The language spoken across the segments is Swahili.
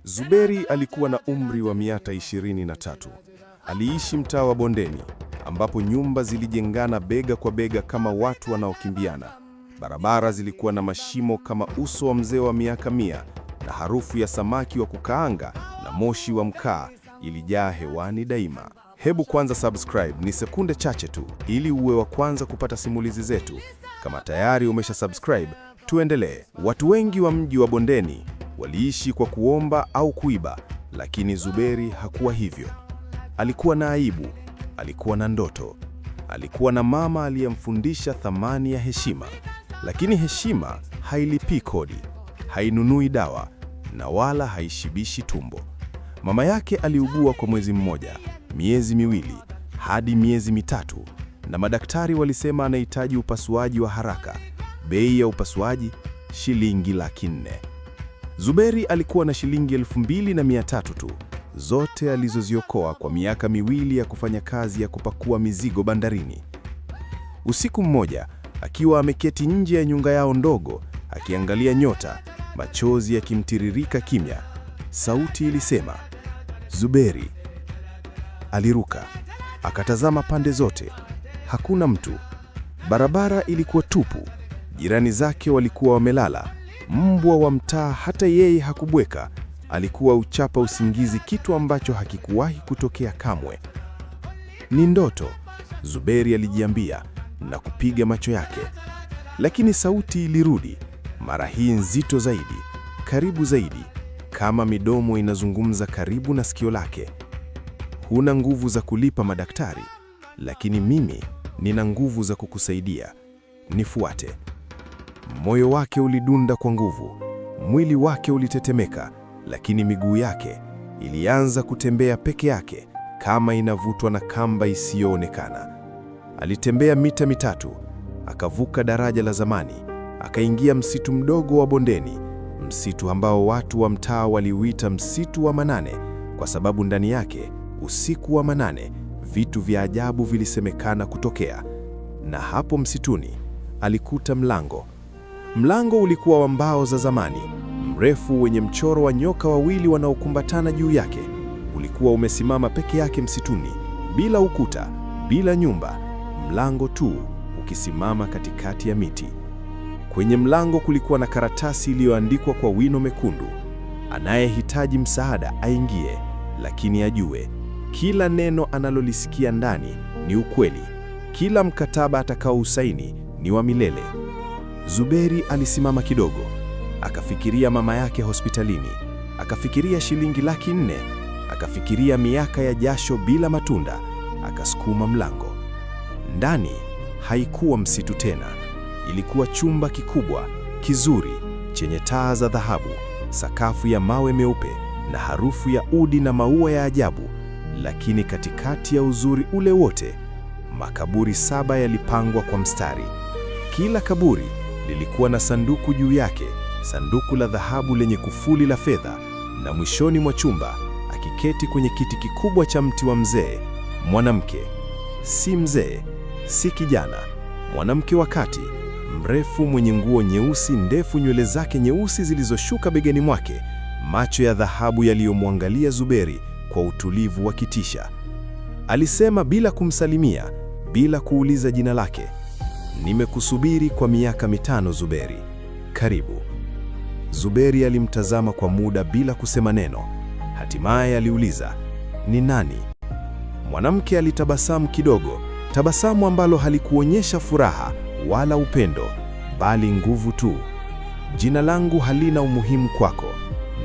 Zuberi alikuwa na umri wa miaka 23. Aliishi mtaa wa Bondeni, ambapo nyumba zilijengana bega kwa bega kama watu wanaokimbiana. Barabara zilikuwa na mashimo kama uso wa mzee wa miaka 100, na harufu ya samaki wa kukaanga na moshi wa mkaa ilijaa hewani daima. Hebu kwanza subscribe, ni sekunde chache tu, ili uwe wa kwanza kupata simulizi zetu. Kama tayari umesha subscribe, tuendelee. Watu wengi wa mji wa Bondeni waliishi kwa kuomba au kuiba, lakini Zuberi hakuwa hivyo. Alikuwa na aibu, alikuwa na ndoto, alikuwa na mama aliyemfundisha thamani ya heshima. Lakini heshima hailipii kodi, hainunui dawa na wala haishibishi tumbo. Mama yake aliugua kwa mwezi mmoja, miezi miwili, hadi miezi 3, na madaktari walisema anahitaji upasuaji wa haraka. Bei ya upasuaji shilingi 400,000. Zuberi alikuwa na shilingi 2,300 tu, zote alizoziokoa kwa miaka 2 ya kufanya kazi ya kupakua mizigo bandarini. Usiku mmoja, akiwa ameketi nje ya nyumba yao ndogo, akiangalia nyota, machozi yakimtiririka kimya, sauti ilisema, "Zuberi." Aliruka, akatazama pande zote. Hakuna mtu. Barabara ilikuwa tupu. Jirani zake walikuwa wamelala. Mbwa wa mtaa hata yeye hakubweka. Alikuwa uchapa usingizi, kitu ambacho hakikuwahi kutokea kamwe. Ni ndoto, Zuberi alijiambia na kupiga macho yake. Lakini sauti ilirudi, mara hii nzito zaidi, karibu zaidi, kama midomo inazungumza karibu na sikio lake. "Huna nguvu za kulipa madaktari, lakini mimi nina nguvu za kukusaidia. Nifuate." Moyo wake ulidunda kwa nguvu, mwili wake ulitetemeka, lakini miguu yake ilianza kutembea peke yake kama inavutwa na kamba isiyoonekana. Alitembea mita 3, akavuka daraja la zamani, akaingia msitu mdogo wa Bondeni, msitu ambao watu wa mtaa waliuita msitu wa manane, kwa sababu ndani yake usiku wa manane vitu vya ajabu vilisemekana kutokea. Na hapo msituni alikuta mlango. Mlango ulikuwa wa mbao za zamani, mrefu, wenye mchoro wa nyoka wawili wanaokumbatana juu yake. Ulikuwa umesimama peke yake msituni, bila ukuta, bila nyumba, mlango tu ukisimama katikati ya miti. Kwenye mlango kulikuwa na karatasi iliyoandikwa kwa wino mekundu: anayehitaji msaada aingie, lakini ajue kila neno analolisikia ndani ni ukweli, kila mkataba atakaousaini ni wa milele. Zuberi alisimama kidogo, akafikiria mama yake hospitalini, akafikiria shilingi 400,000, akafikiria miaka ya jasho bila matunda. Akasukuma mlango. Ndani haikuwa msitu tena, ilikuwa chumba kikubwa, kizuri, chenye taa za dhahabu, sakafu ya mawe meupe na harufu ya udi na maua ya ajabu. Lakini katikati ya uzuri ule wote, makaburi 7 yalipangwa kwa mstari. Kila kaburi lilikuwa na sanduku juu yake, sanduku la dhahabu lenye kufuli la fedha, na mwishoni mwa chumba, akiketi kwenye kiti kikubwa cha mti wa mzee, mwanamke. Si mzee, si kijana, mwanamke wa kati, mrefu, mwenye nguo nyeusi ndefu, nywele zake nyeusi zilizoshuka begani mwake, macho ya dhahabu yaliyomwangalia Zuberi kwa utulivu wa kitisha. Alisema bila kumsalimia, bila kuuliza jina lake, "Nimekusubiri kwa miaka 5, Zuberi. Karibu." Zuberi alimtazama kwa muda bila kusema neno. Hatimaye aliuliza, "Ni nani?" Mwanamke alitabasamu kidogo, tabasamu ambalo halikuonyesha furaha wala upendo, bali nguvu tu. "Jina langu halina umuhimu kwako.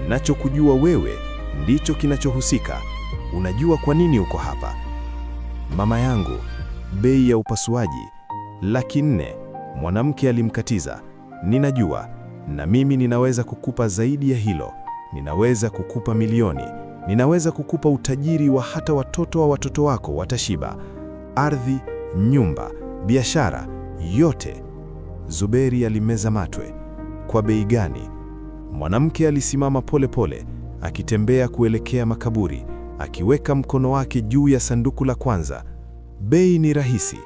Nachokujua wewe ndicho kinachohusika. Unajua kwa nini uko hapa?" "Mama yangu, bei ya upasuaji 400,000." Mwanamke alimkatiza. "Ninajua, na mimi ninaweza kukupa zaidi ya hilo. Ninaweza kukupa milioni. Ninaweza kukupa utajiri wa hata watoto wa watoto wako watashiba. Ardhi, nyumba, biashara, yote." Zuberi alimeza matwe. "Kwa bei gani?" Mwanamke alisimama polepole, akitembea kuelekea makaburi, akiweka mkono wake juu ya sanduku la kwanza. "Bei ni rahisi.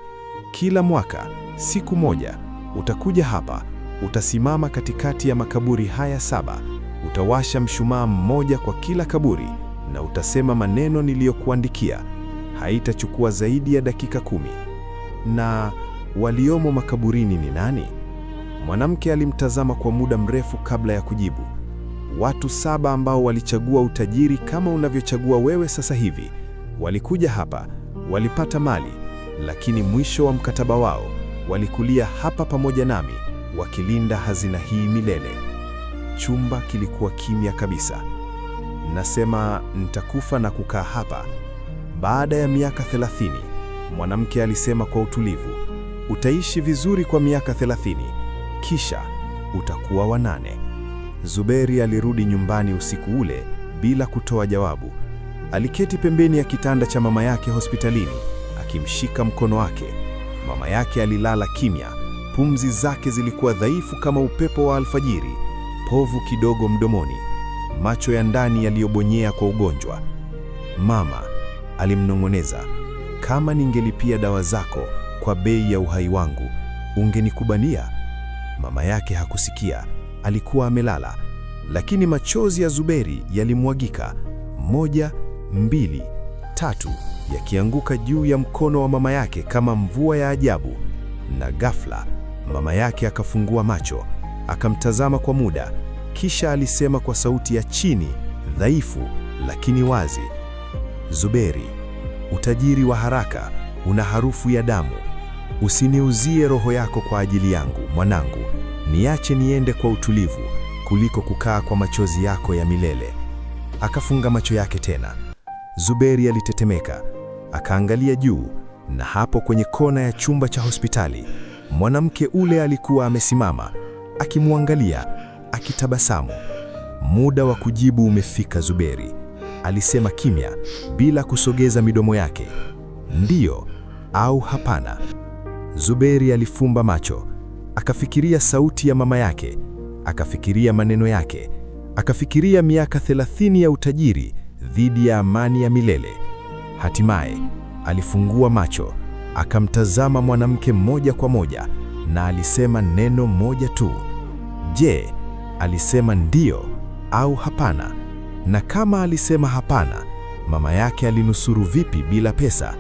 Kila mwaka, siku moja, utakuja hapa, utasimama katikati ya makaburi haya 7, Utawasha mshumaa mmoja kwa kila kaburi na utasema maneno niliyokuandikia. Haitachukua zaidi ya dakika 10. Na waliomo makaburini ni nani? Mwanamke alimtazama kwa muda mrefu kabla ya kujibu. Watu 7 ambao walichagua utajiri kama unavyochagua wewe sasa hivi. Walikuja hapa, walipata mali, lakini mwisho wa mkataba wao walikulia hapa pamoja nami, wakilinda hazina hii milele. Chumba kilikuwa kimya kabisa. Nasema nitakufa na kukaa hapa. Baada ya miaka 30, mwanamke alisema kwa utulivu, utaishi vizuri kwa miaka 30, kisha utakuwa wa 8. Zuberi alirudi nyumbani usiku ule bila kutoa jawabu. Aliketi pembeni ya kitanda cha mama yake hospitalini, akimshika mkono wake. Mama yake alilala kimya, pumzi zake zilikuwa dhaifu kama upepo wa alfajiri, povu kidogo mdomoni, macho ya ndani yaliyobonyea kwa ugonjwa. Mama, alimnong'oneza, kama ningelipia dawa zako kwa bei ya uhai wangu, ungenikubania? Mama yake hakusikia, alikuwa amelala, lakini machozi ya Zuberi yalimwagika, 1, 2, 3, yakianguka juu ya mkono wa mama yake kama mvua ya ajabu. Na ghafla mama yake akafungua macho, akamtazama kwa muda, kisha alisema kwa sauti ya chini, dhaifu lakini wazi, Zuberi, utajiri wa haraka una harufu ya damu. Usiniuzie roho yako kwa ajili yangu, mwanangu. Niache niende kwa utulivu kuliko kukaa kwa machozi yako ya milele. Akafunga macho yake tena. Zuberi alitetemeka, akaangalia juu, na hapo kwenye kona ya chumba cha hospitali, mwanamke ule alikuwa amesimama, akimwangalia, akitabasamu. Muda wa kujibu umefika, Zuberi, alisema kimya, bila kusogeza midomo yake. Ndiyo au hapana. Zuberi alifumba macho, akafikiria sauti ya mama yake, akafikiria maneno yake, akafikiria miaka 30 ya utajiri dhidi ya amani ya milele. Hatimaye alifungua macho, akamtazama mwanamke moja kwa moja, na alisema neno moja tu. Je, alisema ndiyo au hapana? Na kama alisema hapana, mama yake alinusuru vipi bila pesa?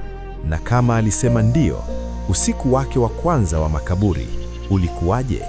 Na kama alisema ndiyo, usiku wake wa kwanza wa makaburi ulikuwaje?